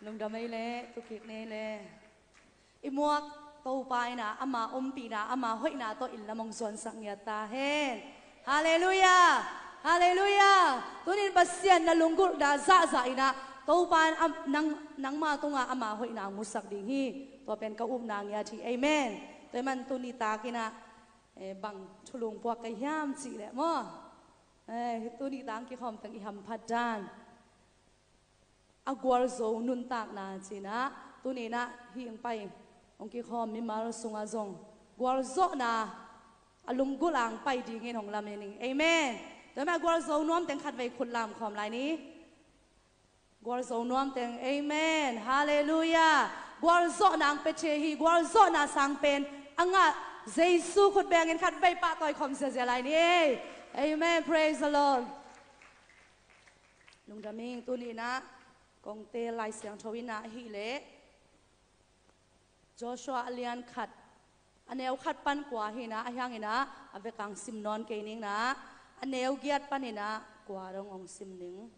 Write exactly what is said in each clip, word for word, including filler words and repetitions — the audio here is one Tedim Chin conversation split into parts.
Lungdam ei le, tukik nei le. I muak Topa in ah ama ompihna, ama hoihna tawh inn lam hong zuansak ngiat ta hen. Halleluiah. Halleluiah. Tunin Pasian na lunggulhna zahzah in ah Topa in am- nang, nangma tungah ama hoihna hong musak ding hi. Tua pen ka upna ngiat hi. Amen. Tua ahih man tuni tak in ah, eh, bang thulung puak ka hiam cih leh maw, eh, tuni tak kikhawm teng i hamphat dan, a gualzo nuntakna ci-in ah, tuni in ah hih hong pai hong kikhawm mimal sungah zong gualzawhna a lunggulh a hong pai dingin hong lamen ing. Amen. Tua ahih man gualzo nuam teng khatvei khut lam khawm lai ni. Gualzo nuam teng. Amen. Halleluiah. Gualzawhna hong pia thei hi. Gualzawhna sang pen a ngah Jesu khut bengin khatvei pahtawi khawm ziazia lai ni. Amen. Praise the Lord. Lungdam ing. Tuni in ah kong teel Lai Siangtho in ah ahih leh Joshua a lian khat, a neu khat pan kua hi in ah, ahi hangin ah a vekpi-in sim nawn kei ning in ah, a neu giat panin ah kua dong hong sim ning.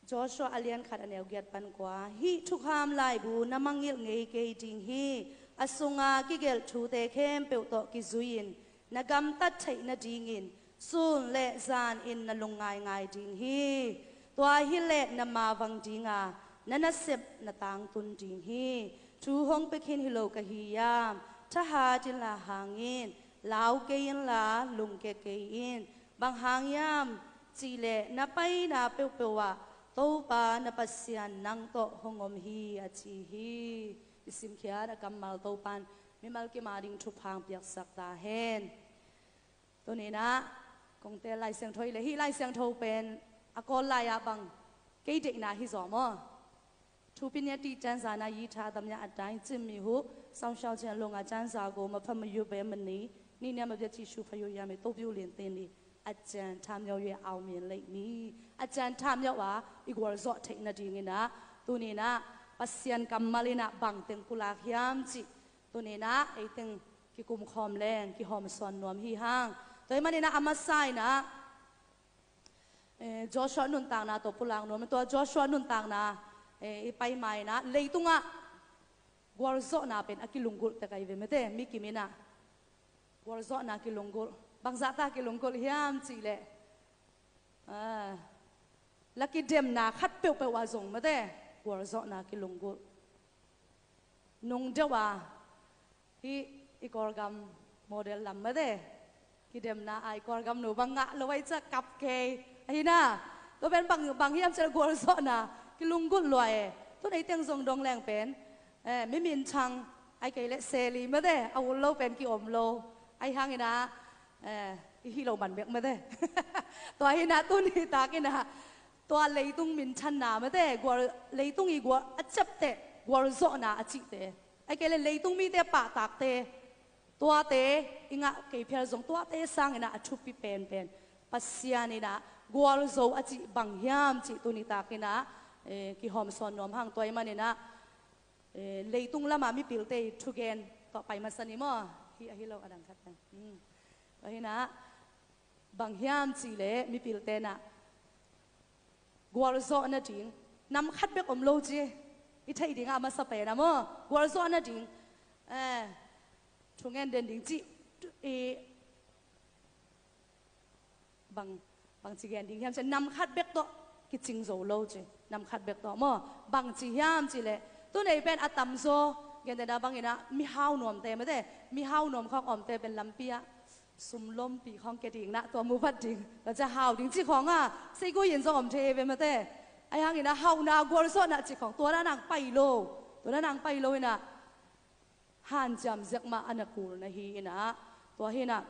Joshua a lian khat, a neu giat pan kua. Hih thukham laibu na mangngilh ngei kei ding hi. A sunga kigelh thute khempeuh tawh kizui-in na gamtat theih nadingin sun le zanin na lung ngaingai ding hi. Tua hi leh na mavang ding a, na nasep na tangtun ding hi. Thu hong pia khin hi lo ka hi hiam? Thahat inla hang in, lau kei inla lungkia kei in. Bang hang hiam cih leh na paina peuhpeuh ah Topa na Pasian nang tawh hong om hi, a ci hi. I simkhiat a kammal Topa in mimal kim a ding thupha hong piaksak ta hen. Tuni in ah kong teel Lai Siangtho hi leh, hih Lai Siangtho pen a Kawl lai ah bang kei deihna hi zaw maw. ทุกปีนี้ที่อาจารย์สานายีทาตำยาอัตตาให้จิมมีหู สองเช้าเช้าลงอาจารย์สาโกมาพามาอยู่แบบมันนี้ นี่เนี่ยมาเบียจีชูพายุยามไม่ตกอยู่เรียนเต้นดี อาจารย์ทำยาวเยอะเอาเมียนเลยนี่ อาจารย์ทำยาวว่า i gualzawh theih nadingin ah, tuni in ah Pasian kammal in ah bang teng pulak hiam cih, tuni in ah ei teng kikum khawm leng kihawmsawn nuam hi hang. Tua ahih manin ah a masa in ah, eh, Joshua nuntakna tawh pulak nuam. Tua Joshua nuntakna, eh, i pai ma in ah, leitungah gualzawhna pen a kilunggulh tek ahi ve mate, mi kim in ah. Gualzawhna kilunggulh. Bangzah ta kilunggulh hiam cih leh, ah, la kidemna khat peuhpeuh ah zong mate, gualzawhna kilunggulh. Nung deuh a, hih i Kawlgam model lam mate, kidemna a i Kawlgam nu bang ngah lo ahih ciang kap kei. Ahi na, tua pen bang, bang hiam cih leh gualzawhna kilunggulh lua e. Tun ei teng zong dong leng pen, eh, mi minthang, ahih kei leh seli mate, a ut lo pen ki-om lo. Ahi hangin ah, eh, i hih lo man bek mate. Tua hi in ah tuni tak in ah, tua leitung minthanna mate, gual, leitung i gual, a ciapteh gualzawhna a cihte, ahih kei leh leitung mite pahtakte, tuate i ngah kei phial zong tuate sangin ah a thupi penpen Pasian in ah gualzo a cih bang hiam cih tuni tak in ah, eh, kihawmsawn nuam hang. Tua ahih manin ah, eh, leitung lam a mipilte i thugen tawh pai masa ni maw. Hih ahi lo a dang khat pen. Hmm. Tua hi in ah, bang hiam cih leh mipilte in ah gualzawh nading, nam khat bek om lo ci, i theih ding a masa pen ah maw, gualzawh nading, eh, thungen den ding cih, i, bang, bang ci gen ding hiam cih leh nam khat bek tawh kicing zo lo ci, nam khat bek tawh maw, bang ci hiam cih leh, tun ei pen a tamzaw, gentehna bangin ah mihau nuamte mate, mihau nuam khawng omte pen lampi ah sum lompi khawng kia ding na, tua mu vat ding, tua ciang hau ding cih khawng a, seiguin zong om thei ve mate. Ahi hangin ah hauhna gualzawhna cih khawng tua na nang pai lo, tua na nang pai lo in ah hanciam ziak mah a na kul na hi in ah, tua hi in ah,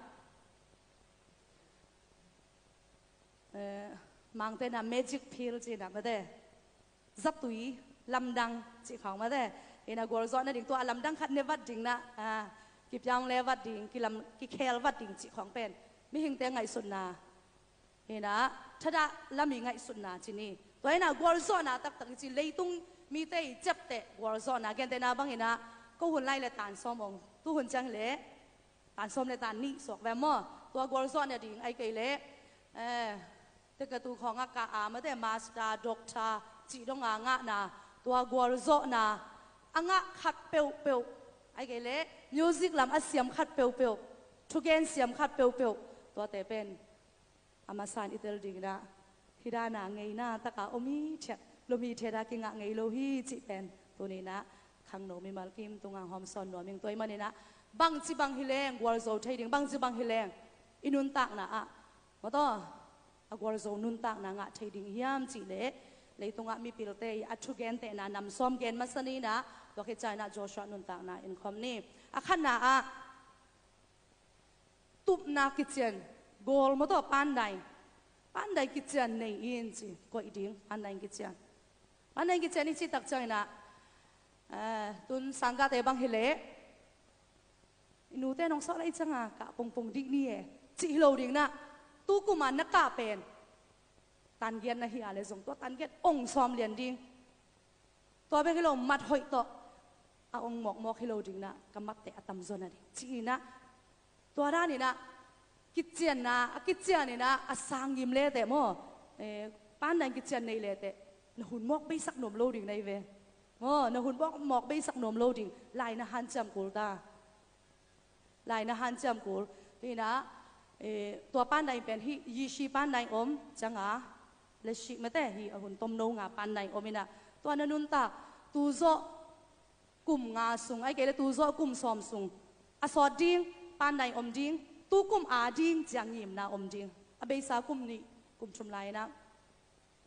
eh, Mangte in ah magic pill ci in ah mate. Zatui lamdang cih khawng mate. Hi in ah gualzawh nading tua a lamdang khat ne vat ding na, ah, kipiang le vat ding, kilam, kikhel vat ding cih khawng pen mihingte ngaihsutna. Hi in ah thadah lam i ngaihsutna ci ni. Tua hi in ah gualzawhna taktak i ci, leitung mite i ciapteh gualzawhna, gentehna bangin ah ko hun lai leh tan sawm ong, tu hun ciang leh tan sawm leh tan nih suak ve maw. Tua gualzawh nading ahih kei leh, eh, Tekatu khawng a kah a, mate, master, doctor cih dong a ngahna, tua gualzawhna a ngah khat peuhpeuh, ahih kei leh music lam a siam khat peuhpeuh, thugen siam khat peuhpeuh, tuate pen a masa in i tel ding in ah, hih dan a ngeina tak a om hithiat, lum hithiat a kingah ngei lo hi cih pen tuni in ah khangno mimal kim tungah hong hawmsawn nuam ing. Tua ahih manin ah bangci bang hi leng gualzo thei ding, bangci bang hi leng i nuntakna ah, mate, a gualzo nuntakna ngah thei ding hiam cih leh, leitungah mipilte i a thugentehna nam sawm gen masa ni in ah, tua khit ciangin ah Joshua nuntakna en khawm ni. A khatna ah, tupna kician, goal, mate, pandai, pandai kician nei in ci, koih ding, pandai kician. Pandai kician i cih tak ciangin ah, eh, tun sanggahte bang hi leh, i nute nong sawh lai ciang a kah pongpong dih ni e, cih hi lo ding in ah, tu kum a na kah pen tan giat na hih a leh zong tua tan giat ong sawm lian ding. Tua bek hi lo, mat hoih tawh a ong mawkmawk hi lo ding in ah, ka matte a tamzaw na ding, ci in ah, tua dan in ah kicianna, a kician in ah a sang ngim leteh maw, eh, pandai kician nei leteh na hun mawk beisak nuam lo ding na hi ve. Maw, na hun mawk, mawk beisak nuam lo ding. Lai na hanciam kul ta. Lai na hanciam kul. Tua hi in ah, eh, tua pandai pen hih Yishi pandai om ciang a, leh sih, mate, hih a hun tomno nga pandai om in ah, tua na nuntak, tu zawh kum nga sung, ahih kei leh tu zawh kum sawm sung a sawt ding pandai om ding, tu kum a ding ciang ngimna om ding. A beisa kum nih kum thum lai in ah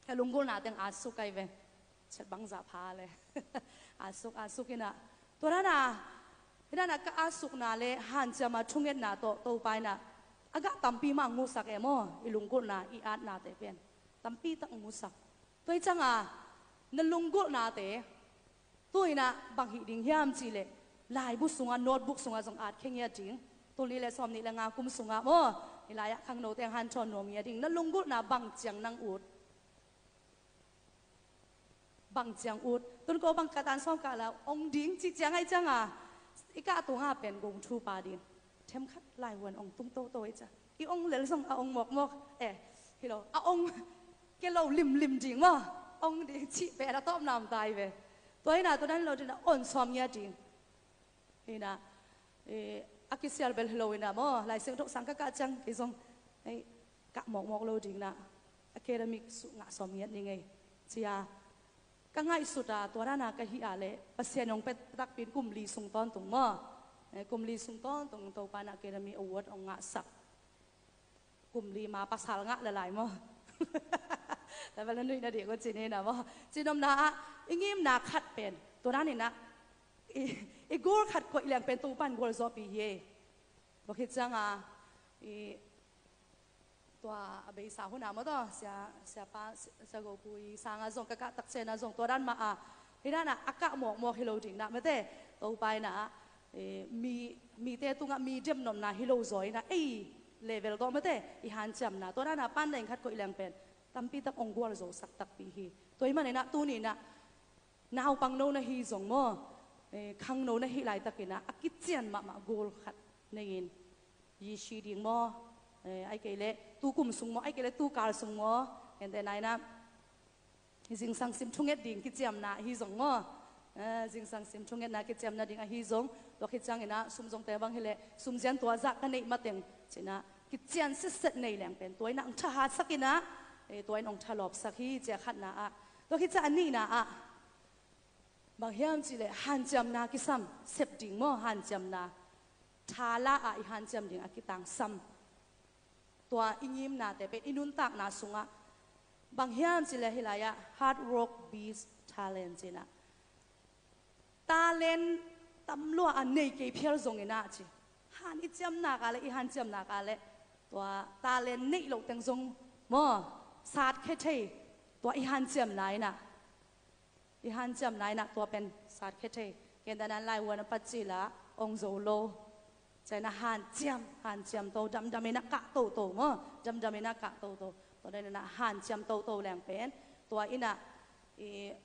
ka lunggulhna teng a suk ai ve. Chet bangzah pha le. A suk, a suk in ah, tua dan a, hih dan a ka a sukna leh hanciam a thungetna tawh Topa in ah a gah tampi mah nguhsak e maw, i lunggulhna, i atnate pen tampi tak nguhsak. Tua hi ciang a, na lunggulhnate tu in ah bang hih ding hiam cih leh, laibu sungah, notebook sungah zong at khe ngiat ding. Tul nih leh sawm nih leh nga kum sungah maw, hih lai ah khangnote hong hanthawn nuam ngiat ding. Na lunggulhna bang ciang nang ut, bang ciang ut. Tun ko bang kah tan sawm kah la ong ding cih ciang ahih ciang a, i kah tung a pen gong thu pa ding. Themkhat laivuan ong tung toto ahih ciang, i ong lel zong a ong mawkmawk, eh, hi lo, a ong ke lo limlim ding maw, ong ding cih pen a tawpna om ta hi ve. Tua hi in ah, tua dan hi lo ding in ah, ong sawm ngiat ding. Hi in ah, eh, a kisial bel hi lo in ah maw, Lai Siangtho sang ka kah ciang kei zong, eh, kah mawkmawk lo ding in ah, academic sung ngah sawm ngiat ning ei, ci a ka ngaihsut a, tua dan a ka hih a leh Pasian in hong pia takpi in kum li sung tawntung maw, eh, kum li sung tawntung Topa in ah Academy Award hong ngahsak. Kum li ma pasal ngah le lai maw. Tua bel na nuih na ding uh ci ni in ah maw. Cih nopna ah, i ngimna khat pen tua dan in ah, i, i goal khat koih leng pen Topa in gualzawhpih hi e. Tua khit ciang a, i, tua a beisa hun a maw, tua Sia, Siapa, Sia, Sia Go Pu i sang a zong ka kah tak ciang a zong tua dan mah a, hih dan a a kah mawkmawk hi lo ding in ah, mate, Topa in ah, eh, mi, mite tungah mi dem nopna hi lo zaw in ah, ei level tawh, mate, i hanciamna, tua dan a pandai khat koih leng pen tampi tak ong gualzosak takpi hi. Tua ahih manin ah tuni in ah, naupangno na hi zong maw, eh, khangno na hih laitak in ah, a kician mahmah goal khat nei in, Yishi ding maw, eh, ahih kei leh tu kum sung maw, ahih kei leh tu kal sung maw, ente nai na, zingsang sim thunget ding kiciamna hi zong maw, eh, zingsang sim thungetna kiciamna ding ahi zong, tua khit ciang in ah, sum zongte bang hi leh, sum zian tua zah ka neih mateng ci in ah, kician setset nei leng pen tua in ah ong thahatsak in ah, eh, tua in ong thalawpsak hi, ci a khatna ah. Tua khit ciang a nihna ah, bang hiam cih leh hanciamna kisam, sep ding maw, hanciamna. Thala ah i hanciam ding a kitangsam. Tua i ngimnate pen i nuntakna sungah, bang hiam cih leh hih lai ah, hard work beats talent ci in ah, talent tam lua a nei kei phial zong in ah ci, han i ciamna ka leh, i hanciamna ka leh, tua talent neih loh teng zong maw, sat khe thei, tua i hanciamna in ah. I hanciamna in ah tua pen sat khe thei. Ken dan a laivuan a pat cil a ong zo lo. Ciang in ah hanciam, hanciam to, damdam in ah kah toto maw. Damdam in ah kah toto. Tua dan in ah hanciam toto leng pen, tua in ah, i,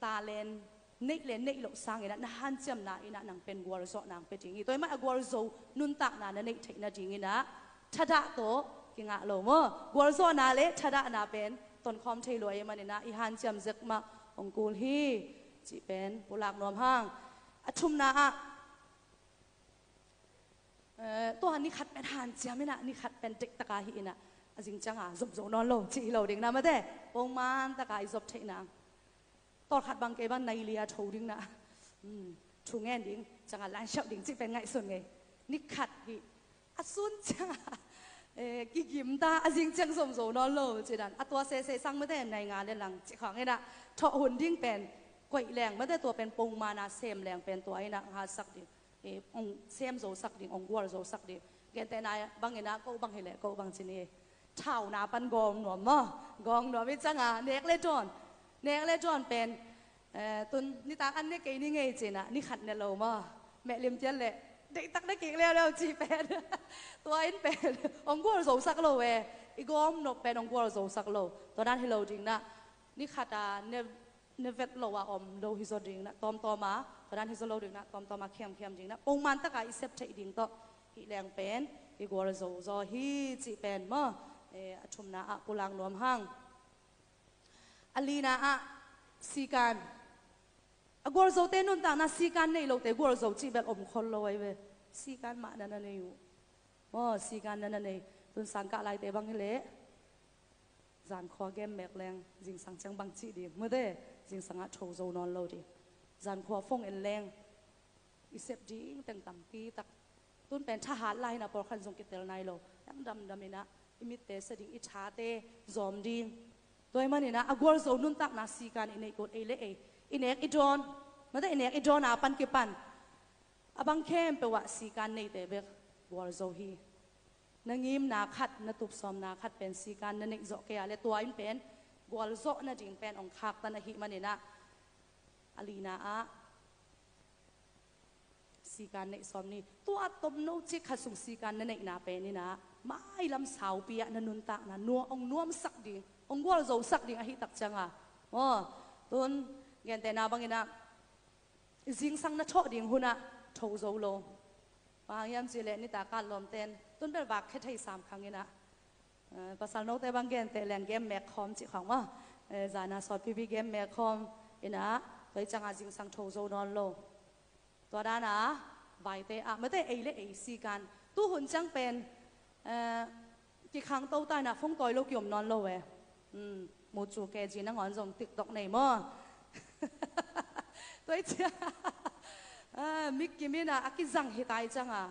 talent neih le neih loh sang in ah, na hanciamna in ah nang pen gualzawhna ong pia ding hi. Tua ahih manin a gualzo nuntakna na neih theih nading in ah, thadah tawh, kingah lo maw. Gualzawhna le thadahna pen tonkhawm thei lua ahih manin ah i hanciam zek mah hong kul hi cih pen pulak nuam hang. A thumna ah, eh, tua ni khat pen hanciam in ah, ni khat pen deihtak a hih in ah, a zing ciang a zop zo nawn lo cih hi lo ding na, mate. Pongman tak a i zop theih nang. Tawlkhat bang kei bang nai li a tho ding na. Hmm, thu ngen ding, ciang a lansiauh ding cih pen ngaihsun ngei. Ni khat hi. A sun ciang a, eh, kigim ta, a zing ciang zom zo nawn lo cih dan. A tua sese sang mate nai nga le lang cih khawng in ah, thawh hun ding pen koih leng mate, tua pen pongman a sem leng pen tua in ah hatsak ding. Eh, hong sem zo sak ding, hong gual zo sak ding. Gentehna bang in ah, ko bang hi leh, ko bang ci ni. Thauna pan gawng nuam maw. Gawng nuam hi ciang a, nek le dawn. Nek le dawn pen, eh, tun nitak an ne kei ni ngei ci in ah, ni khat ne lo maw. Meh lim tial leh, deihtak ne kik leuleu ci pen. Tua in pen, hong gual zo sak lo e. I gawm nop pen hong gual zo sak lo. Tua dan hi lo ding na. Ni khat a ne ne vet lo a om lo hi zaw ding na tawmtawm a, tua dan hi zaw lo ding na tawmtawm a, khiamkhiam ding na, pongman tak a i sep theih ding tawh hih leng pen kigual zo zaw hi cih pen maw. Eh, a thumna ah pulak nuam hang. A lina ah sikan. A gualzote nuntakna sikan nei lote gualzo cih bel om khol lo ahi ve. Sikan mah na na nei uh. Maw, sikan na na nei. Tun sangkah laite bang hi leh, zankhua game mek leng, zingsang ciang bang cih ding, mate, zingsang ah tho zo nawn lo ding. Zankhua phone en leng, i sep ding teng tampi tak. Tun pen thahat lai in ah pawlkhat zong kitel nai lo. Dang damdam in ah, i mitte sia ding, i thate zawm ding. Tua ahih manin ah, a gualzo nuntakna sikan i neih kul ei le ei. I nek i dawn, mate, i nek i dawn a pan kipan. A bang khempeuh ah sikan neite bek gualzo hi. Na ngimna khat, na tupsawmna khat pen sikan na neih zawh kei a leh tua in pen gualzawh nading pen hong khaktan ahih manin ah, a lina ah sikan neih sawm ni. Tua tomno cik khat sung sikan na neihna pen in ah, mailam saupi ah na nuntakna nuam, hong nuamsak ding, hong gualzosak ding ahih tak ciang a. Aw, tun gentehna bang in ah, zingsang na thawh ding hun ah tho zo lo. Bang hang hiam cih leh nitak a lawmten, tun bel vak khia thei sam khang in ah, eh, pasal note bang genteh leng game mek khawm cih khawng maw. Eh, zan a sawtpipi game mek khawm in ah, tua ahih ciang a zingsang tho zo nawn lo. Tua dan a vaite ah, mate, ei le ei sikan. Tu hun ciang pen, eh, kikhangto ta in ah phone tawi lo kiom nawn lo e. Hmm, mucu K G nangawn zong TikTok nei maw. Tua ahih ciang, ah, mi kim in ah a kizang hi ta ahih ciang a,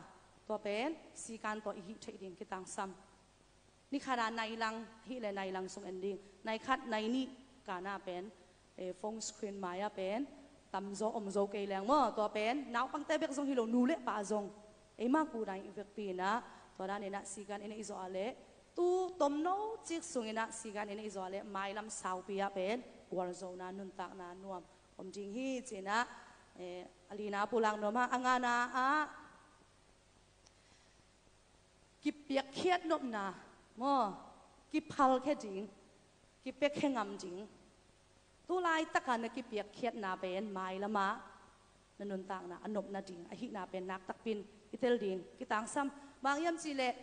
tua pen sikan tawh i hih theih ding kitangsam. Ni khat a nai lang, hih leh nai lang sung en ding. Nai khat, nai nih kan a pen, eh, phone screen mai ah pen tamzaw omzo kei leng maw. Tua pen naupangte bek zong hi lo, nu le pa zong, eima kudan i vekpi in ah, tua dan in ah sikan i neih zawh a leh, tu tomno cik sung in ah sikan i neih zawh a leh, mailam saupi ah pen gualzona nuntakna nuam om ding hi ci in ah, eh, a lina pulak nuam hang. A ngana ah kipiakkhiat nopna maw, kiphalkhia ding, kipiakkhe ngam ding. Tu laitak a na kipiakkhiatna pen mailam ah na nuntakna a nopna ding ahihna pen naktakpi in i tel ding kitangsam. Bang hang hiam cih leh,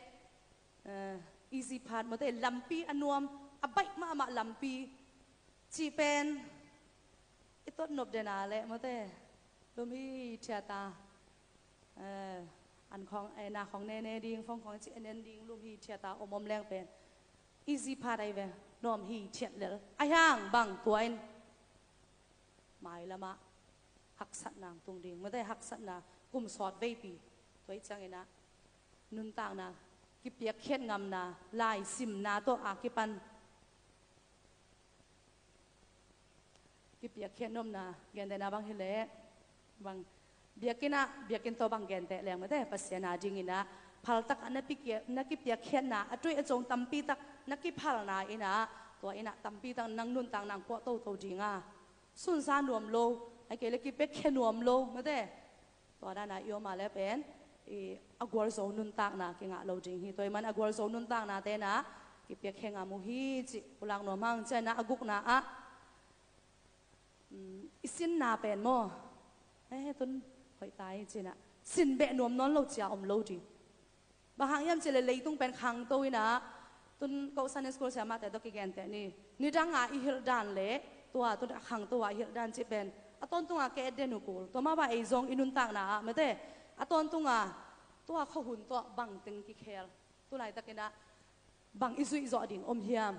eh, easy path, mate, lampi a nuam, a baih mahmah lampi cih pen i tot nop den a leh, mate, lum hithiat a, eh, an khawng, eh, na khawng nene ding, phone khawng cih en en ding, lum hithiat a om om leng pen easy path ahi ve, nuam hithiat lel. Ahih hang bang, tua in mailam ah haksatna hong tung ding, mate, haksatna kum sawt veipi. Tua ahih ciang in ah nuntakna kipiakkhiat ngamna, laisimna tawh a kipan kipiakkhiat nopna, gentehna bang hi leh, bang, biakinn ah, biakinn tawh bang genteh leng, mate, Pasian a ding in ah phaltak a na pikia-, na kipiakkhiatna, a tui a zong tampi tak na kiphalna in ah, tua in ah tampi tak nang nuntakna hong puah toto ding a, sunsa nuam lo, ahih kei leh kipiakkhe nuam lo, mate. Tua dan a i om a leh pen, i, a gualzo nuntakna kingah lo ding hi. Tua ahih man a gualzo nuntaknate in ah kipiakkhe ngam uh hi cih pulak nuam hang. Ciangin ah a gukna ah, um, i sinna pen maw, eh, tun hoih ta hi ci in ah sin beh nuam nawn lo ci a om lo ding. Bang hang hiam cih leh leitung pen khangto in ah, Tun ko Sunday school siamahte tawh kigenteh ni. Nidanga i hilh dan le tua tun a khangto a i hilh dan cih pen a tawntunga ke et den uh kul. Tua mah bang ei zong i nuntakna ah mate a tawntunga tua khuahun tawh bangteng kikhel, tu laitakinah bang i zuih zawh ding om hiam?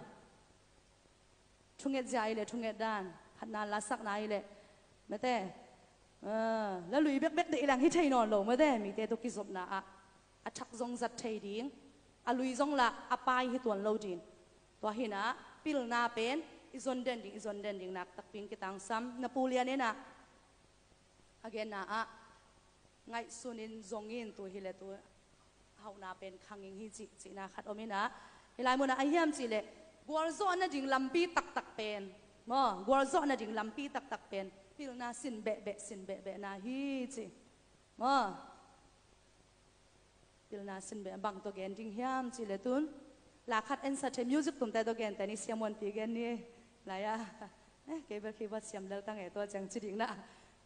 Thunget zia i le thunget dan, phatna lasakna i le mate, ah, la lui bekbek deih lang hi thei nawn lo mate, mite tawh kizopna ah a thak zong zat thei ding, a lui zong lah a pai hi tuan lo ding. Tua hinah pilna pen i zon den ding, i zon den ding nak takpi in kitangsam. Na pu lian inah a genna ah ngaihsun in zong in tu hi le tu hauhna pen khang ing hi cih, cihna khat om inah, hi lai munah a hiam cih leh gualzawh nading lampi taktak pen maw, gualzawh nading lampi taktak pen pilna sin behbeh, sin behbeh na hi ci maw. Pilna sin beh bang tawh gen ding hiam cih le tun la khat en sa thei, music tumte tawh gente ni, siamuanpi gen ni. Lai-a, eh, kei bel keyboard siam lel tang e, tua ciang ci ding na.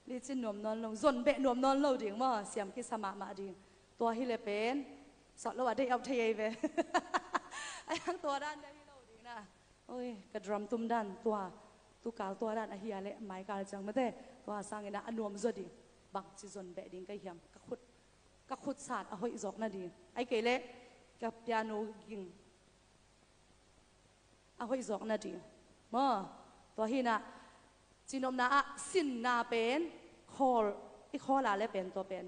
Licin nuam nawn lo, zon beh nuam nawn lo ding maw, siam kisa mahmah ding. Tua hi le pen sawt lo a deih auh thei ei ve. A hiang tua dan deih hi lo ding na. Oi, ka drum tum dan tua, tukal tua dan a hi a le maikal ciang mate, tua sangin a nuam zaw ding. Bangci zon beh ding ka hiam? Ka khut, ka khut sat a hoih zawk nading, ai kei leh ka piano ging a hoih zawk nading maw. Tua hinah cinopna ah sinna pen khawl, i khawl a le pen tua pen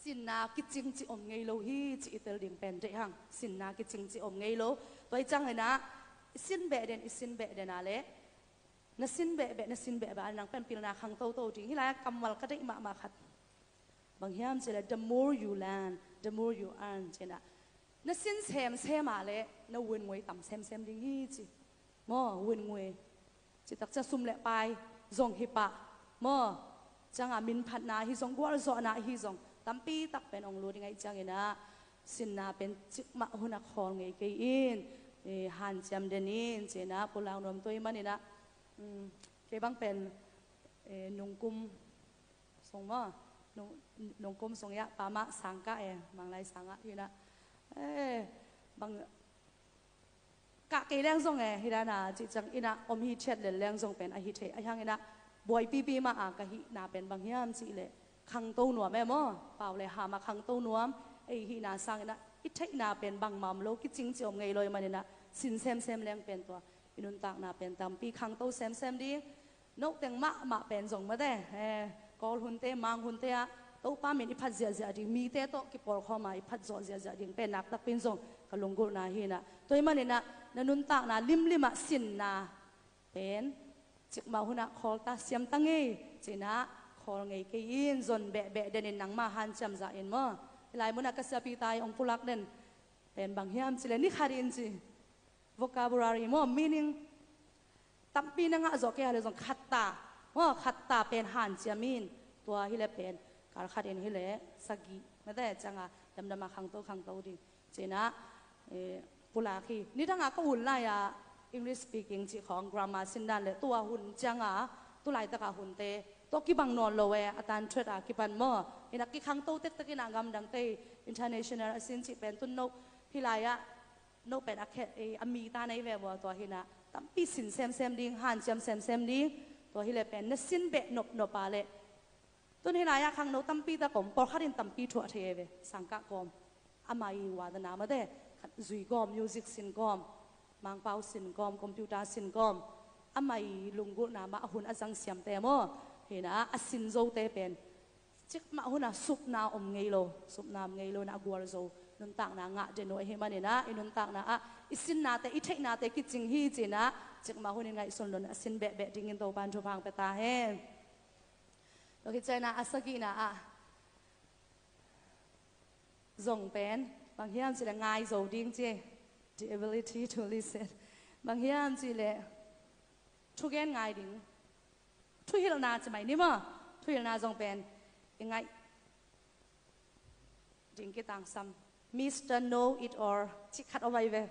sinna kicing ci om ngei lo hi ci i tel ding pen deih hang. Sinna kicing ci om ngei lo. Tua i cianginah i sin beh den, i sin beh den a le na sin behbeh, na sin behbeh a nang pen pilna khang toto ding. Hi lai-ah kammal ka deih mahmah khat bang hiam cih leh the more you learn, the more you earn cinah, na sin semsem a le na win ngui tam semsem ding hi ci maw. Win ngui citak ciang sum le pai zong hi pah maw. Cianga minphatna hi zong, gualzawhna hi zong, tampi tak pen ong lut ding aih cianginah sinna pen cikmah hunah khawl ngei kei in, eh, hanciam den in cinah pulak nuam tua i maninah, um, kei bang pen, eh, nungkum sung maw, nung, nungkum sung iah pamah sangkah e, Manglai sangah hinah, eh, bang kah kei leng zong e, hi dana cih ciang inah om hi thiat lel leng zong pen a hi thei. A hianginah buaipipi mah a ka hihna pen bang hiam cih leh khangto nuam e maw. Pau le ham a khangto nuam, ei hihna sanginah i theihna pen bangmah om lo, kicing ci om ngei lo i maninah sin semsem leng pen tua i nuntakna pen tampi khangto semsem ding. Nohteng mahmah pen zong mate, eh, Kawl hunte, Mang hunte ah Topa min i phat ziahziah ding, mite tawh kipawlkhawm a i phat zawh ziahziah ding pen nak takpi in zong ka lunggulhna hinah. Tua i maninah na nuntakna limlim ah sinna pen cikmah hunah khawl ta, siam ta ngei cinah khawl ngei kei in, zon behbeh den in nangmah hanciam zah in maw. Hi lai munah ka siapi tai ong pulak den pen bang hiam cih leh ni khat in ci vocabulary maw, meaning tampi na ngah zawh kei a le zong khatta maw, khatta pen hanciam in. Tua hi le pen kal khat in hi le sagih mate cianga damdam a khangto khangto ding cinah, eh, pulak hi. Nidanga ka un lai-a English speaking cih khawng grammar sin dan le tua hun cianga tu laitakah hunte tawh kibang nawn lo e, a tan thuat a kipan maw. Hinah kikhangto tektek inah gamdangte international a sin cih pen tun no hi lai-ah no pen a khe, eh, a mi ta nei ve vua. Tua hinah tampi sin semsem ding, hanciam semsem ding. Tua hi le pen na sin beh nopnop a le tun hi lai-ah khangno tampi tak om, pawlkhat in tampi thuah thei e ve, sangkah kawm. Ama i wadana mate, khat zui kawm, music sin kawm, Mangpau sin kawm, computer sin kawm. Ama i lunggulhna mah a hun a zang siamte maw. Hinah a sin zote pen cikmah hunah supna om ngei lo, supna om ngei lo na a gualzo nuntakna ngah den uh ahi maninah i nuntakna ah i sinnate, i theihnate kicing hi cinah cikmah hunin ngaihsun lo na a sin behbeh dingin Topan thupha ong pia ta hen. Tua khit ciangin a sagihna ah zong pen bang hiam cih leh ngai zo ding ci, the ability to listen. Bang hiam cih leh thugen ngai ding, thuhilhna ci mai ni maw. Thuhilhna zong pen i ngaih ding kitangsam. Mister Know It All cih khat om ahi ve.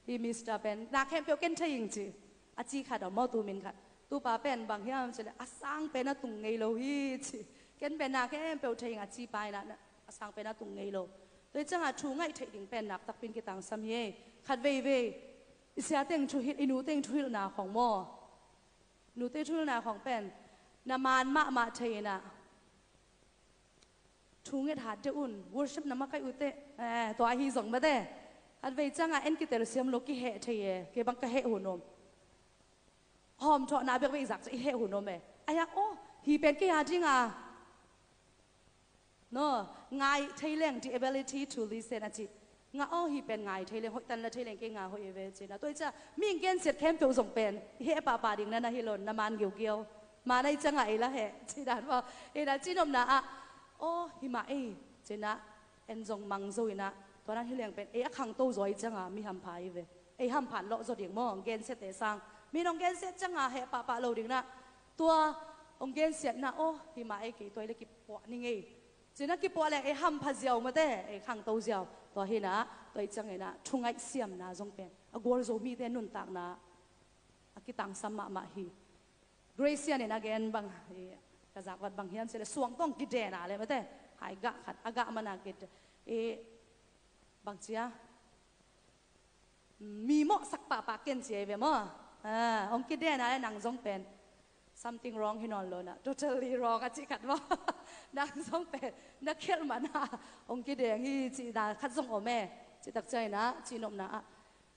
Hi Mister pen na khempeuh ken thei ing ci. A ci khat om maw, tu min khat. Tupa pen bang hiam cih leh a sang pen a tung ngei lo hi ci. Ken pen na khempeuh thei ing a ci pa inah a sang pen a tung ngei lo. Tua hi ciangah thu ngaih theih ding pen nak takpi in kitangsam hi. Khat veivei i sia teng thuhilh, i nu teng thuhilhna khong maw, nute thuhilhna khong pen na maan mahmah thei inah thu nget hat deuh un, worship na makaih uh teh, eh, tua ahi zong mate. Khat vei ciangah en kitelsiam lo, kiheh thei e, kei bang ka heh hun om. Hawmthawhna bekbek i zak ciang i heh hun om e. Ahi a, aw, hi pen kei a dinga, no, ngai thei leng, the ability to listen a ci. Nga aw, hi pen ngai thei leng, hoih tan la thei leng kei nga hoih e ve cina. Tua hi ciang mi gensiat khempeuh zong pen i heh pahpah ding na na hi lo, na maan giugiau. Maan ahi ciangah ei la heh ci dan maw. Ei na ci nopna ah, aw, hi mah ei cina, en zong mang zo inah, tua nan hi leng pen ei a khangto zaw ahi ciangah mi hampha hi ve. Ei hampha lawh zaw ding maw, hong gensiate sang. Mi nong gensiat ciangah heh pahpah lo ding na. Tua hong gensiatna, aw, hi mah ei, kei tua hi le kipuah ning ei cina kipuah leng ei hampha ziau mate, ei khangto ziau. Tua hi inah, tua hi ciang inah thu ngaihsiamna zong pen a gualzo mite nuntakna a kitangsam mahmah hi. Grace Sian in a gen bang, i, ka zakvat bang hiam cih leh suang tawh hong kiden a leh mate, hai gah khat a gah man a kit, i, bang ci a, mi mawhsak pahpah ken ci a hi ve maw. Ah, hong kiden a leh nang zong pen something wrong hi nawn lo na, totally wrong a cih khat maw. Nang zong pen na khelh man a hong kideng hi cihna khat zong om e. Cih tak ciang inah, cih nopna ah,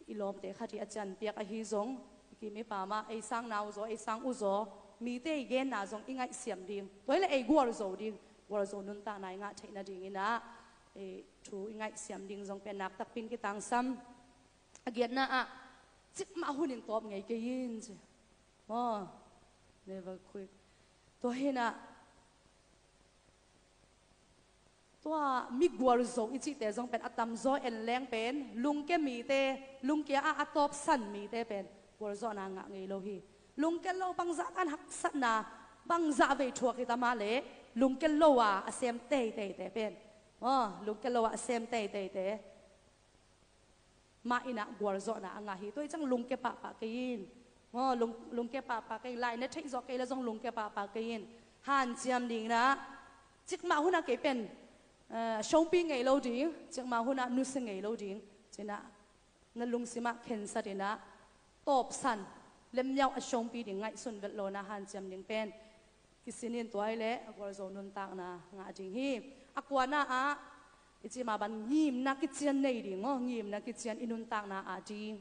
i lawmte khat hi a cianpiak ahi zong, i kim i pam ah ei sang nau zaw, ei sang u zaw, mite i genna zong i ngaihsiam ding, tua hi leh ei gualzo ding, gualzo nuntakna i ngah theih nading inah, ei thu i ngaihsiam ding zong pen nak takpi in kitangsam. A giatna ah, cikmah hun in tawp ngei kei in ci. Maw, never quit. Tua hi inah, tua mi gualzo i cihte zong pen a tamzaw en leng pen lungkia mite, lungkia ah a tawpsan mite pen gualzawhna ngah ngei lo hi. Lungkia lo, bangzah tan haksatna, bangzah vei thuak hi ta mah leh, lungkia lo a a sem teiteite pen, aw, lungkia lo a a sem teiteite mah inah gualzawhna a ngah hi. Tua hi ciang lungkia pahpah kei in. Aw, lung, lungkia pahpah kei in. Lai na theih zawh kei leh zong lungkia pahpah kei in. Hanciam ding inah, cikmah hun ah kei pen, eh, shongpi ngei lo ding, cikmah hun ah nusia ngei lo ding cina, na lungsim ah khensat inah, tawpsan, lemniau a shongpi ding ngaihsun vet lo na, hanciam ding pen kisin in, tua hi leh a gualzo nuntakna ngah ding hi. A kuana ah, i cih mah bang, ngimna kician nei ding maw, ngimna kician i nuntakna ah ding,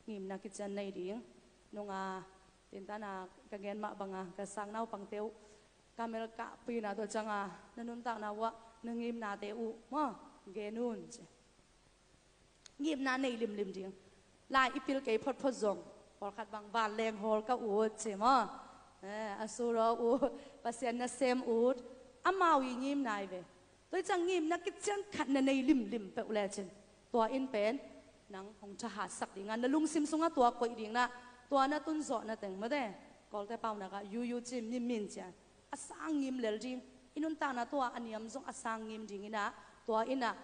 ngimna kician nei ding. Nunga, tintan a ka gen mah banga, ka sang naupangte uh, ka mel kahpih na, tua cianga na nuntakna uh ah na ngimnate uh maw, gen un ci. Ngimna nei limlim ding. Lai i pil kei photphot zong, pawlkhat bang vanleng hawl ka ut ci maw. Eh, a suraw ut, Pasian nasem ut, amau i ngimna hi ve. Tua hi ciang ngimna kician khat na nei limlim peuh lecin, tua in pen nang hong thahatsak ding a, na lungsim sungah tua koih ding na, tua na tunzawh na teng mate. Kawlte paunak ah yuyu cin, minmin cian, a sang ngim lel ding. I nuntakna tua a niam zong a sang ngim ding inah, tua inah,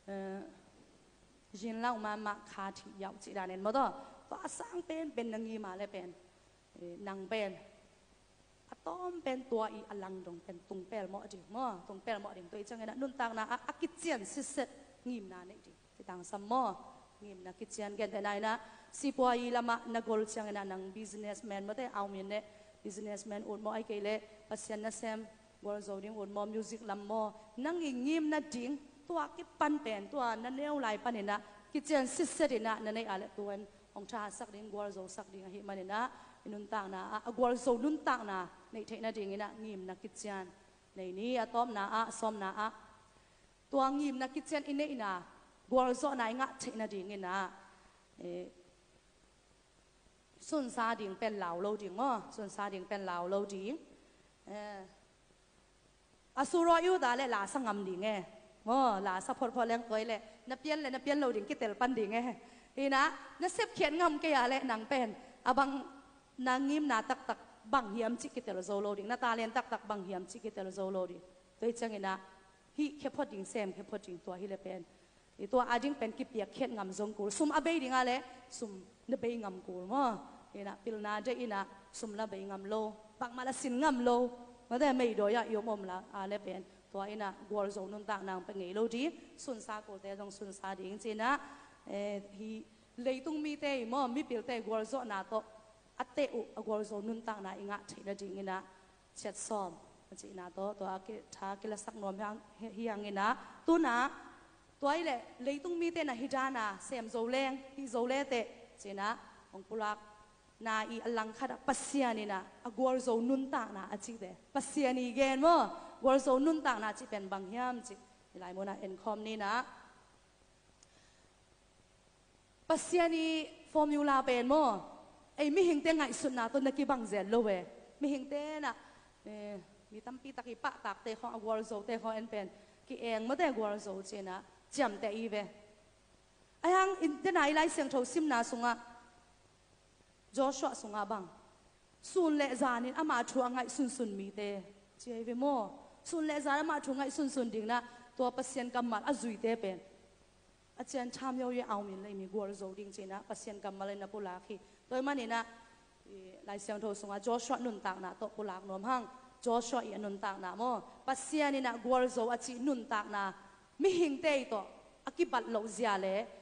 eh, zin lau ma mah kha thih yauh cih dan en maw taw. Tua a sang penpen na ngim a leh pen, eh, nang pen a tawm pen tua i a lang dong pen tung pelmawh ding maw, tung pelmawh ding. Tua hi ciang inah nuntakna ah a kician sitset ngimna neih ding. Kitangsam maw? Ngimna kician, gentehna inah, sipuayi lamah na gol ciang inah nang businessman mate, au min leh businessman ut maw, ahih kei leh Pasian nasem gualzo ding ut maw, music lam maw, nang i ngimna ding tua kipan pen, tua na neu lai pan inah kician sitset inah na neih a leh tua in hong thahatsak ding, gualzosak ding ahih man inah, i nuntakna ah a gualzo nuntakna neih theih nading inah ngimna kician nei ni. A tawpna ah, sawmna ah, tua ngimna kician i neihna, gualzawhna i ngah theih nading inah, eh, sunsa ding pen lau lo ding maw, sunsa ding pen lau lo ding. Eh, a suraw i ut a leh lasa ngam ding e maw, lasa photphot leng tua hi leh na pian leh na pian lo ding kitel pan ding e. Inah na sepkhiat ngam kei a leh nang pen a bang na ngimna taktak bang hiam cih kitel zo lo ding, na talent taktak bang hiam cih kitel zo lo ding. Tua hi ciang inah hih khia phot ding, sem khia phot ding, tua hi leh pen, i tua a ding pen kipiakkhiat ngam zong kul. Sum a bei ding a leh sum na bei ngam kul maw. Inah pilna deih inah sum la bei ngam lo, bangmah la sin ngam lo mate, meidawi ah i om om la a leh pen Tua inah gualzo nuntakna hong pia ngei lo ding, sunsa kote zong sunsa ding ci-inah, eh, hi leitung mite i maw, mipilte gualzawhna tawh a teh uh a gualzo nuntakna i ngah theih nadinginah ciat sawm a cihna tawh tua a ki-, tha kilasak nuam hi hang, hi, hi hanginah tunah tua i leh leitung mite na hi dana sem zo leng, hih zo leteh ci-inah hong pulak na i a langkhatah Pasian inah a gualzo nuntakna a cihte. Pasian i gen maw, gualzo nuntakna cih pen bang hiam cih i lai munah enkhawm ninah. Pasian i formula pen maw, ei mihingte ngaihsutna tawh na kibang zel lo e. Mihingte nah, eh, mi tampi tak i pahtakte khawng a gualzote khawng en pen ki-eng mawte gualzo ci-inah ciamteh i ve. Ahi hang in, dena i Lai Siangtho simna sungah Joshua sungah bang sun le zanin ama thu a ngaih sunsun mite ci hi ve maw. Sun le zan ama thu ngaih sunsun dinginah tua Pasian kammal a zuite pen a cian tham yo i a om in lei mi gualzo ding ci-inah Pasian kammal in na pulak hi. Tua i maninah i Lai Siangtho sungah Joshua nuntakna tawh pulak nuam hang. Joshua i a nuntakna maw, Pasian inah gualzo a cih nuntakna mihingte i tawh a kibat loh zia le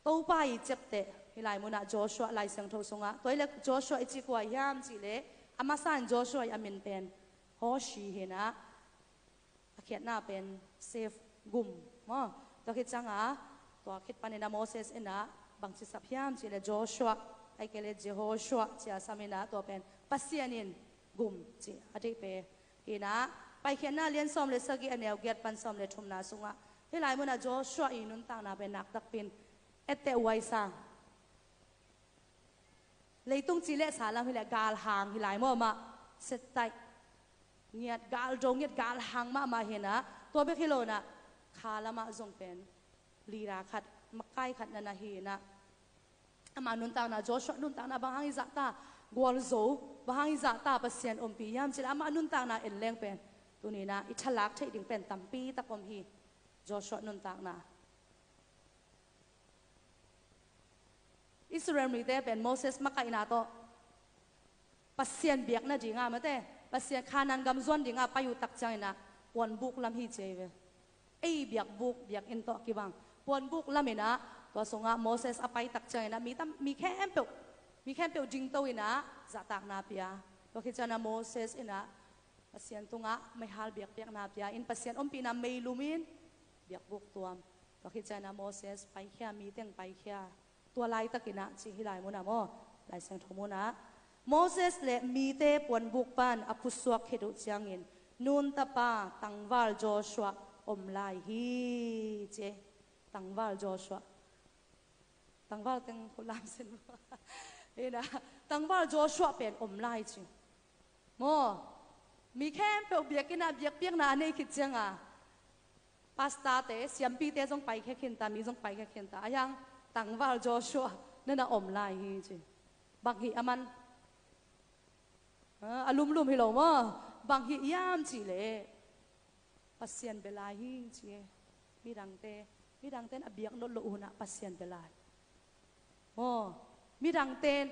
Topa i ciapteh hi lai munah Joshua Lai Siangtho sungah. Tua i leh Joshua i cih kua hiam cih leh a masa in Joshua i a min pen Hoshi hinah a khiatna pen save, gum maw. Tua khit cianga tua khit paninah Moses inah bangci sap hiam cih leh Joshua, ahih kei leh Jehoshua ci-a sam inah tua pen Pasian in gum cih a deih pen hinah Paikhiatna lian sawm le sagih a neu giat pan sawm le thumna sungah hi lai munah Joshua i nuntakna pen naktakpin etteh uaisa. Leitung ci leh sa lam hi leh galhang hi lai maw amah. Settaih ngiat, galdo ngiat, galhang mahmah hinah tua bek hi lo inah kha lamah zong pen leader khat, makai khat na na hinah ama nuntakna, Joshua nuntakna bang hang i zahta, gualzo bang hang i zahta Pasian ompih hiam cih leh ama nuntakna en leng pen tuninah i thalak theih ding pen tampi tak om hi. Joshua nuntakna Israel mite pen Moses makaihna tawh Pasian biak nadinga mate, Pasian Khanaan gam zuan dinga pai uh tak cianginah puanbuk lam hi ci hi ve. Ei biakbuk biakinn tawh kibang puanbuk lam inah tua sungah Moses a pai tak cianginah mi tam, mi khempeuh, mi khempeuh dingto inah zahtakna pia. Tua khit cianah Moses inah Pasian tungah meihal biakpiakna pia in Pasian ompihna meilum in biakbuk tuam. Tua khit cianah Moses paikhia, miteng paikhia. Tua laitakinah ci hi lai munah maw, Lai Siangtho munah Moses le mite puanbuk pan a pusuak khit uh ciangin Nun tapa tangval Joshua om lai hi ci. Tangval Joshua. Tangval teng khulam sin maw. Hinah tangval Joshua pen om lai ci. Maw, mi khempeuh biakinnah biakpiakna a nei khit cianga pastorte, siampite zong paikhia khinta, mi zong paikhia khinta. Ahi hang tangval Joshua na na om lai hi ci. Bang hih a man? A lumlum hi lo maw. Bang hih hiam cih leh Pasian bia lai hi ci e. Midangte, midangte in a biak not loh hunah Pasian bia lai. Maw, midangte in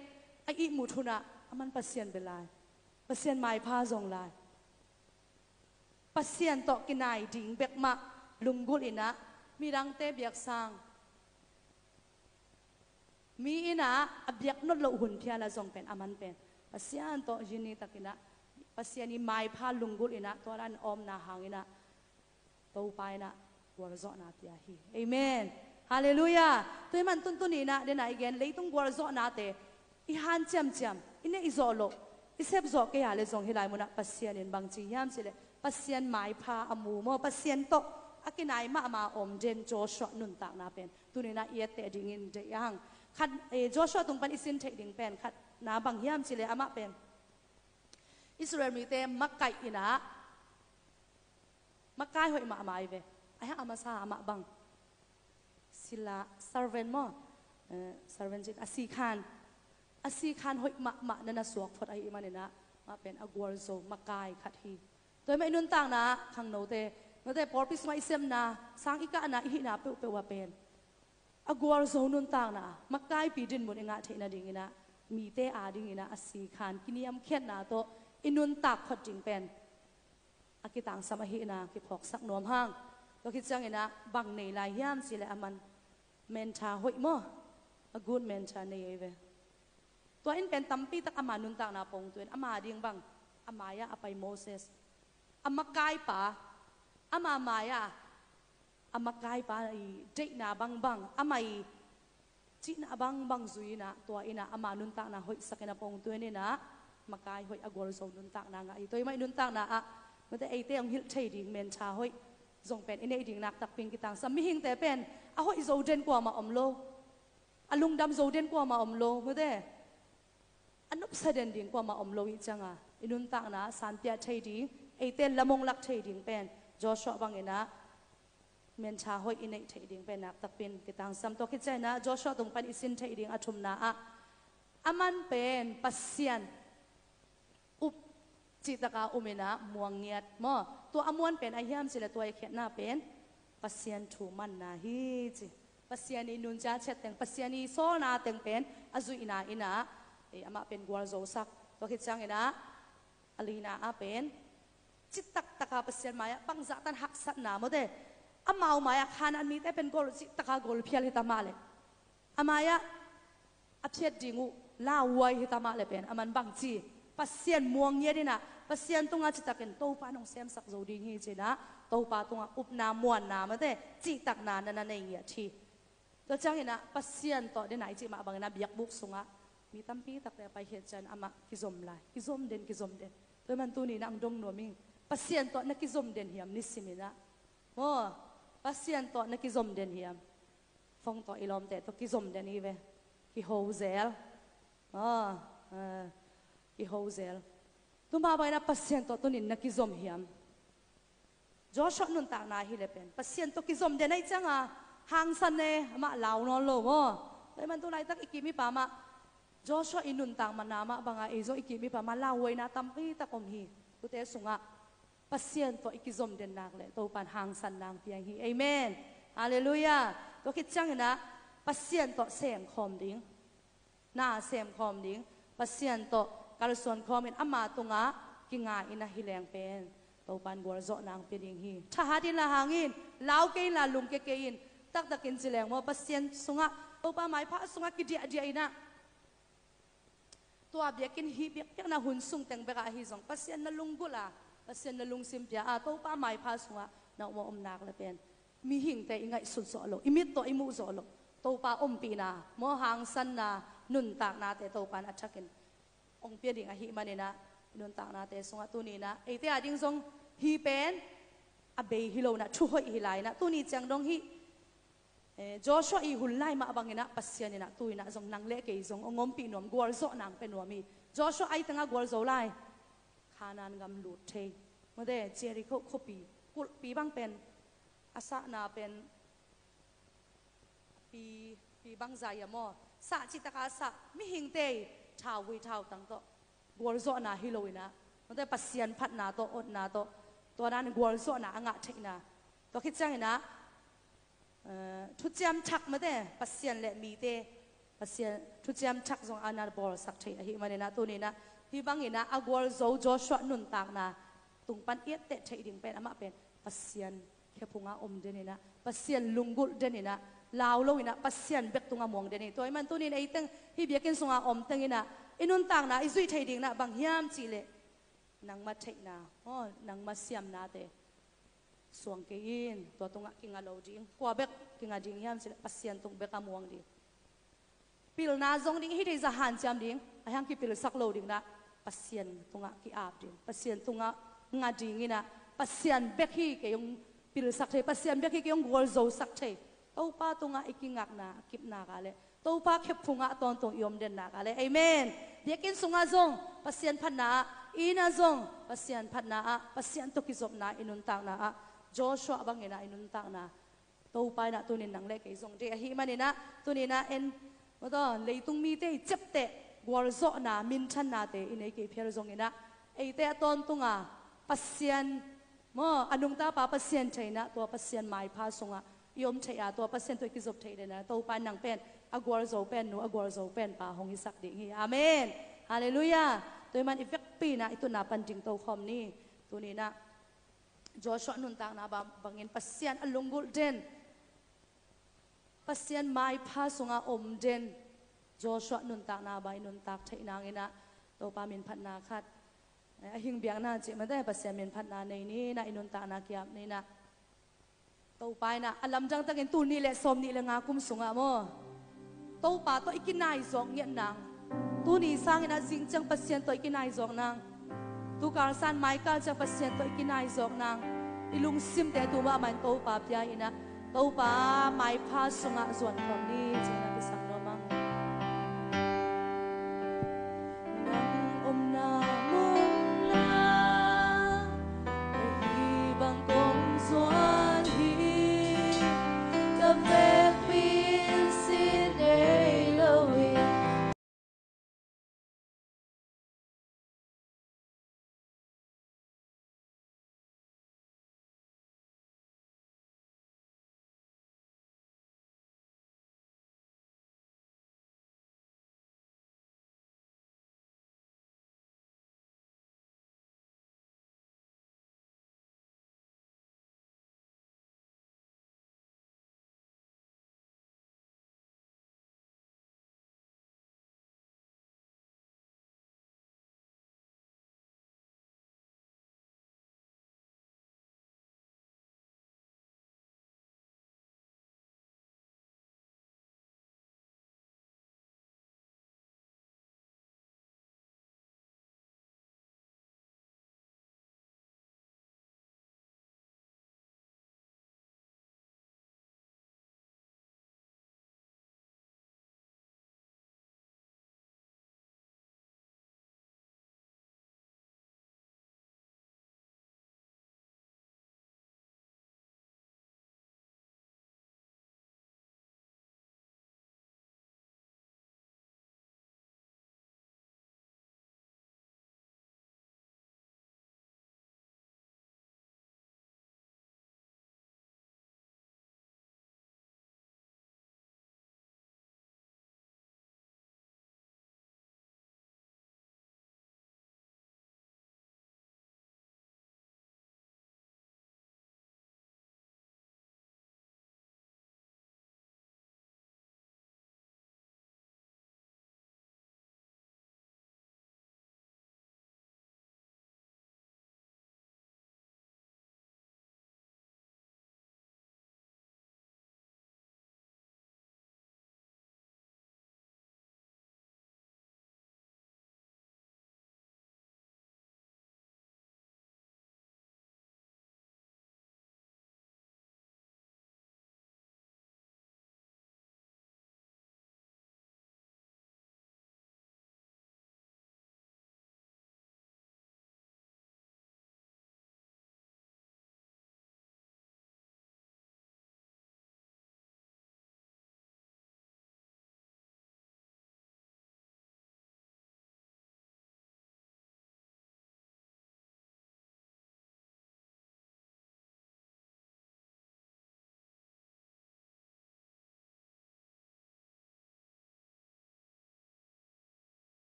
a ihmut hunah a man Pasian bia lai. Pasian maipha zong lai. Pasian tawh kinai ding bek mah lunggulh inah midangte biaksang mi inah a biak not loh hun phial a zong pen a man pen Pasian tawh zini takinah Pasian i maipha lunggulh inah tua dan omna hanginah Topa inah gualzawhna pia hi. Amen. Halleluiah. Tua hi man tuntun inah dena i gen leitung gualzawhnate i hanciamciam, i neih zawh loh, i sep zawh kei a le zong hi lai munah Pasian in bangci hiam cih leh Pasian maipha a mu maw, Pasian tawh a kinai mahmah om den Joshua nuntakna pen tuninah i etteh dingin deih a hang. Khat, eh, Joshua tung pan i sin theih ding pen khatna bang hiam cih leh amah pen Israel mite makaih inah makai hoih mahmah i ve. Ahi hang a masa amah bang sila servant maw, eh, servant cin a sikhan, a sikhan hoih mahmah na na suak phot ahih maninah mah pen a gualzo makai khat hi. Tua hi mah i nuntakna khangnote, note pawlpi sungah i sepna sang i kahna i hihna peuhpeuh ah pen a gualzo nuntakna makaipi dinmun i ngah theih nadinginah mite adinginah a sikhan kiniamkhiatna tawh i nuntak phot ding pen a kitangsam ahihna kiphawksak nuam hang. Tua khit ciangin ah bang nei lai hiam cih leh aman mentor hoih maw, a good mentor nei ei ve. Tua in pen tampi tak ama nuntakna pongtuin ama ding bang, a mai-ah a pai Moses, a makaipa, ama mai-ah a makaipa i deihna bangbang, ama i cihna bangbang zui in ah, tua in ah ama nuntakna hoihsak in ah pongtuin in ah makai hoih a gualzo nuntakna ngah hi. Tua i mah i nuntakna ah mate eite hong hilh thei ding mentor hoih zong pen i neih ding naktakpi in kitangsam. Mihingte pen a hoih zo den kuamah om lo, a lungdam zo den kuamah om lo mate. A nopsa den ding kuamah om lo ih cianga i nuntakna sanpiah thei ding, eite lamong lak thei ding pen Joshua bangin ah mentor hoih i neih theih ding pen naktakpi in kitangsam. Tua khit ciangin ah Joshua tung pan i sin theih ding a thumna ah aman pen Pasian up cihtaka um in ah muanngiat maw. Tua a muan pen a hiam cih leh tua i khiatna pen Pasian thu manna hi ci. Pasian i nunzia ciat teng, Pasian i sawlna teng pen a zuihna in ah amah pen gualzosak. Tua khit ciangin ah a lina ah pen cittaktaka Pasian mai-ah bangzah tan haksatna mawte, amau mai-ah Khanaan mite pen gol cittaka gol phial hita mah leh, a mai-ah a phiat ding uh lauhuai hita mah leh pen aman bangci, Pasian muanngiat in ah Pasian tungah citakin Topa nong semsak zo ding hi ci in ah Topa tungah upna muanna mate cihtakna na na nei ngiat hi. Tua ciangin ah Pasian tawh dena i cih mah bangin ah biakbuk sungah mi tampi takte a paikhiat ciang amah kizom lai, kizom den, kizom den. Tua man tuni in ah ang dong nuam ing, Pasian tawh na kizom den hiam nisimin ah maw? Pasian tawh na kizom den hiam? Phone tawh i lawmte tawh kizom den hi ve. Kiho zel. Aw, eh, kiho zel. Tuma bangin ah Pasian tawh tunin na kizom hiam? Joshua nuntakna hi le pen Pasian tawh kizom den ahih cianga hangsan e, amah lau nawn lo maw? Tua i man tu laitak i kim i pam ah Joshua i nuntak mana mah banga ei zong i kim i pam ah lauhuaina tampi tak om hi. Tute sungah Pasian tawh i kizom den nak leh Topan hangsan nang piang hi. Amen. Halleluiah. Tua khit ciangin ah Pasian tawh semkhawm ding, na semkhawm ding, Pasian tawh kalsuan khawmin ama tungah kinga in ah hi leng pen Topan gualzawh nang pia ding hi. Thahat in la hang in, lau kei in la lungkia kei in, taktakin ci leng maw, Pasian sungah, Topa maipha sungah kidiahdiah in ah tua biakinn hih biakpiakna hun sung teng bekah ahi zong Pasian na lunggulh a, Pasian na lungsim pia a, Topa maipha sungah na um a om nak le pen mihingte i ngaihsut zawh lo, i mit tawh i muh zawh lo, Topa ompihna, maw, hangsanna, nuntaknate Topa in a thakin hong pia ding ahih manin ah i nuntaknate sungah tuni in ah eite a ding zong hih pen a bei hi lo in ah, thu hoih hi lai in ah, tuni ciang dong hih Eh, Joshua i hun lai mah bangin ah Pasian in ah tu in ah zong nang le kei zong hong ompih nuam, gualzawh nang pia nuam hi. Joshua ai tengah gualzo lai, Khanaan gam lut thei. Mawte, Jericho khuapi, kulhpi bang pen a sahna pen pi, pi bangzah ia maw, sah cihtaka sah, mihingte i thauvui thautang tawh gualzawhna hi lo in ah, mawte, Pasian phatna tawh, otna tawh, tua dan gualzawhna a ngah theihna. Tua khit ciangin ah Eh, thuciam thak mawte, Pasian le mite, Pasian thuciam thak zong a na bawlsak thei ahih manin ah tuni in ah hih bangin ah a gualzo Joshua nuntakna tung pan i etteh theih ding pen amah pen Pasian khephungah om den in ah, Pasian lunggulh den in ah, lau lo in ah Pasian bek tungah muang den hi. Tua ahih man tuni in ei teng hih biakinn sungah om teng in ah i nuntakna i zuih theih ding in ah bang hiam cih leh nangma theihna, aw, nangma siamnate suang kei in, tua tungah kinga lo ding. Kua bek kinga ding hiam cih leh Pasian tung bek a muang ding. Pilna zong ding, hih theih zah hanciam ding, a hiang kipilsak lo ding in ah Pasian tungah ki-ap ding, Pasian tungah nga ding in ah, Pasian bek hi kei hong pilsak thei, Pasian bek hi kei hong gualzosak thei. Topa tungah i kingakna a kipna ka le Topa khephungah tawntung i om den nak a le. Amen. Biakinn sungah zong Pasian phatna ah, inn ah zong Pasian phatna ah, Pasian tawh kizopna i nuntakna ah, Joshua bangin ah i nuntakna Topa in ah tunin nang le kei zong deih ahih manin ah, tunin ah en, mawtaw, leitung mite i ciapteh gualzawhna, minthannate i nei kei phial zongin ah, eite a tawntunga Pasian, maw, a nungtapa Pasian thei in ah, tua Pasian maipha sungah i om thei a, tua Pasian tawh i kizop thei den a, Topa in nang pen a gualzo pen nu, a gualzo pen pa hong hisak ding hi. Amen. Halleluiah. Tua ahih man i vekpi in ah i tutna pan ding tokhawm ni. Tuni in ah Joshua nuntakna bang bangin Pasian a lunggulh den, Pasian maipha sungah om den Joshua nuntakna bang i nuntak theih nangin ah Topa minphatna khat, eh, a hing biakna cih mate Pasian minphatna nei ni in ah i nuntakna kiap ni in ah Topa in ah a lamdang takin tul nih le sawm nih le nga kum sungah maw, Topa tawh i kinai zawk ngiat nang. Tuni sangin ah zing ciang Pasian tawh i kinai zawk nang. Tukal san maikal ciang Pasian tawh i kinai zawk nang. I lungsimte tu mahmah in Topa pia in ah Topa maipha sungah zuan khawm ni cih na kisak